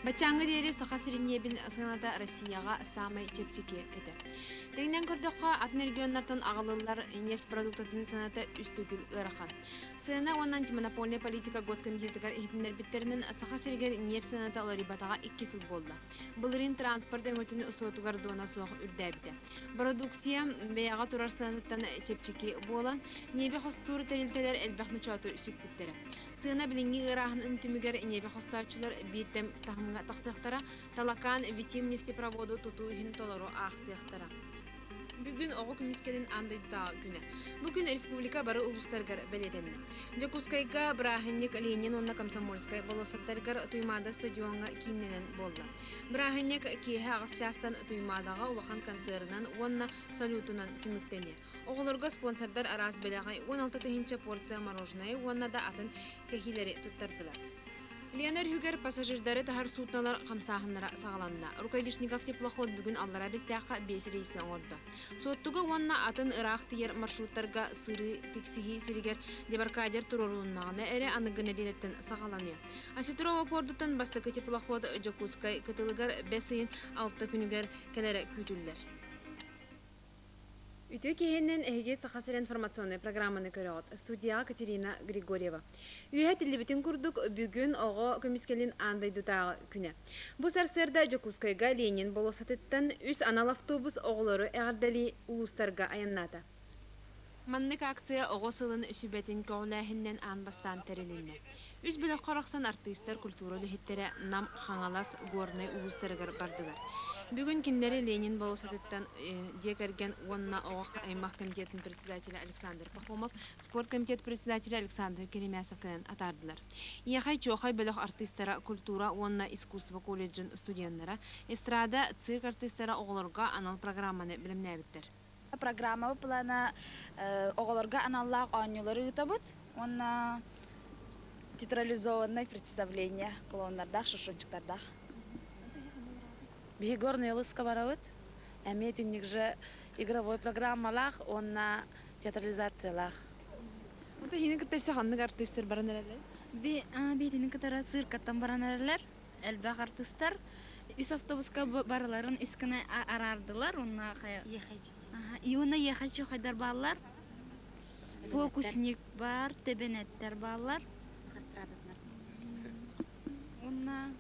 Баччааҥҥа диэри Саха сирин ньиэбин сыаната Россияҕа саамай чэпчэки этэ. Тэҥнэн көрдөххө, атын регионнартан аҕалыллар нефть продуктатын сыаната үс төгүл ыарахан. Сыана уонна антимонопольнай политика госкомитетыгар иһитиннэрбиттэринэн, Саха сиригэр ньиэп сыаната уларыйбатаҕа икки сыл буолла. Былырыын транспорт өҥөтүн суотугар дуона суох үрдээбитэ. Бородууксуйа бэйэҕэ турар сыанатыттан чэпчэки буолан, ньиэби хостуур тэрилтэлэр элбэх ночооту сүкпүттэрэ. Сыана билиҥҥи ыарааһынын түмүгэр ньиэби хостооччулар биир тэм таһымҥа тахсыахтара, Талакаан Витим нефтепроводу тутуу иһин толору аахсыахтара. Бүгүн оҕо көмүскэлин аан дойдутааҕы күнэ. Бу күн республика бары улуустарыгар бэлиэтэннэ. Дьокуускайга бырааһынньык Ленин уонна Комсомольскай болуоссаттарыгар Туймаада стадиоҥҥа кииннэнэн буолла. Бырааһынньык киэһэ аҕыс чаастан Туймаадаҕа улахан концерынан уонна салютунан түмүктэниэ. Оҕолорго спонсордар араас бэлэҕи, 16 тыһыынча порция мороженайы уонна да атын кэһиилэри туттардылар. Лена өрүһүгэр пассажирдары таһар суднолар хамсааһыннара саҕаланна. Рукавишников теплоход бүгүн Аллараа Бэстээххэ биэс рейси оҥордо. Суоттуга уонна атын ыраах тиийэр маршруттарга сырыы тиксиһии сиригэр дебаркадер туруорулуннаҕына эрэ аныгы нэдиэлэттэн саҕаланыа. Осетрово пуордуттан бастакы теплоход Дьокуускай кытылыгар бэс ыйын алта күнүгэр кэлэрэ күүтүллэр. Үтүө киһинэн эһиги Саха сирэ информационнай программаны көрөҕүт. Студияҕа Катерина Григорьева. Үөһэ этиллибитин курдук, бүгүн оҕо көмүскэлин аан дойдутааҕы күнэ. Бу сарсыарда Дьокуускайга Ленин болуоссатыттан үс анал автобус оҕолору эҕэрдэлии улуустарга айаннаата. Маннык акция Оҕо сылын сүбэтин көҕүлээһининэн аан бастаан тэрилиннэ. Үс бөлөххө арахсан артыыстар, культура үлэһиттэрэ Нам, Хаҥалас, Горнай улуустарыгар бардылар. Бүгүн кинилэри Ленин болуоссатыттан дьиэ кэргэн уонна оҕо аймах комитетын председателэ Александр Пахомов, спорт комитет председателэ Александр Керемясов кэлэн атаардылар. Иэхэй-чуохай бөлөх артыыстара культура уонна искусство колледжын студеннара, эстрада, цирк артыыстара оҕолорго анал программаны бэлэмнээбиттэр. Программа плана оҕолорго аналлаах оонньуулары ыытабыт уонна театрализованное представление клоуннардаах, шушунчиктардаах. Биһи Горный Ылыска барабыт. Эмиэ итинник же игровой программалаах уонна театрализациялаах. Онто иһини кытта өссө ханнык артыыстар баран эрэллэр? Биитини кытары циркаттан баран эрэллэр. Элбэх артыыстар. Үс автобуска барыларын үс гына араардылар. Уонна Иона Ехачухайдар бааллар. Фокусник бар, тэбэнэттэр бааллар. Уонна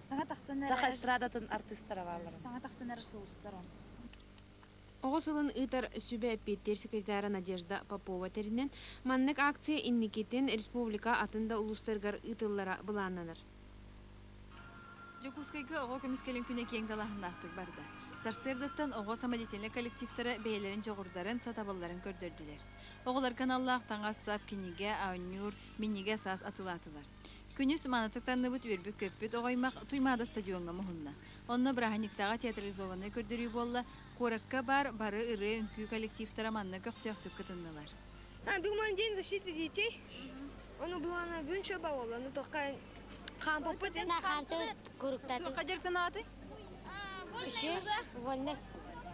Саҥа тахсан Саха эстрадатын артыыстара бааллар. Саҥа тахсан эрэр сулустар он. Оҕо сылын ыытар сүбэ эппиэттиир секретара Надежда Попова тэринэн, маннык акция инникитин республика атын да улуустарыгар ыытыллара былааннанар. Дьокуускайга оҕо көмүскэлин күнэ киэҥ далааһыннаахтык барда. Сарсыардаттан оҕо самодеятельнай коллективтара бэйэлэрин дьоҕурдарын, сатабылларын көрдөрдүлэр. Оҕолорго аналлаах таҥас-сап, кинигэ, оонньуур, минньигэс ас атыылаатылар. Күнүс манатык танныбыт үөрбүт-көппүт оҕо аймах Туймаада стадиоҥҥа муһунна. Онно бырааһынньыктааҕы театрализованнай көрдөрүү буолла, куоракка баар бары ырыа-үҥкүү коллективтара манна көхтөөхтүк кытыннылар. Бүгүн день защиты детей. Ону булана бүгүн чөбө буолла. Ну тоққа Хаампыппыт Хаамтыбыт куруктатын. Туохха дьарыктанаҕытый? Үчү уонна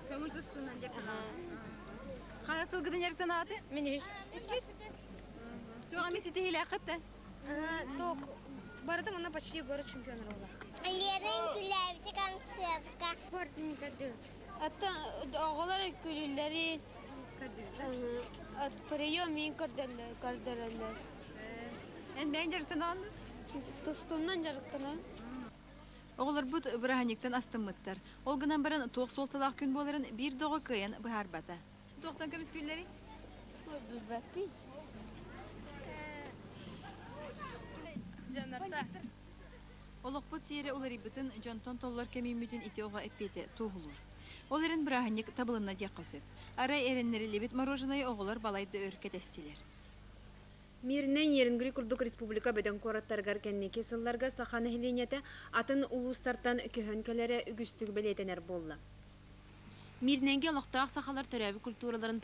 Көҥүл тустуунан дьарыктанаҕыт. Хара сылгытын дьарыктанаҕытый? Мин үһүс. Иккис. Туох эмэ ситиһиилээххит да? Туох барыта манна почти город чемпионер буолла. Лера үҥкүүлээбити концертка. Ата оҕолор күлүллэри прием мин көрдөрөллөр. Эн бэйэҥ дьарыктанаҕын дуо? Тустуунан дьарыктанабын. Оҕолорбут бырааһынньыктан астыммыттар. Ол гынан баран туох суолталаах күн буоларын биир да оҕо кыайан быһаарбата. Туохтан көмүскүүллэрий? Билбэппин. Олохпут сиэрэ уларыйбытын, дьонтон толлор кэмиймитин ити оҕо эппиэтэ туоһулуур. Ол эрэн бырааһынньык табылынна диэххэ сөп. Арай эрэннэриллибит мороженайы оҕолор балайда өр кэтэстилэр. Мирнэй, Нерюнгри курдук республика бөдөҥ куораттарыгар кэнники сылларга саха нэһилиэнньэтэ атын улуустартан көһөн кэлэрэ үгүстүк бэлиэтэнэр буолла. Мирнэйгэ олохтоох сахалар төрөөбүт культураларын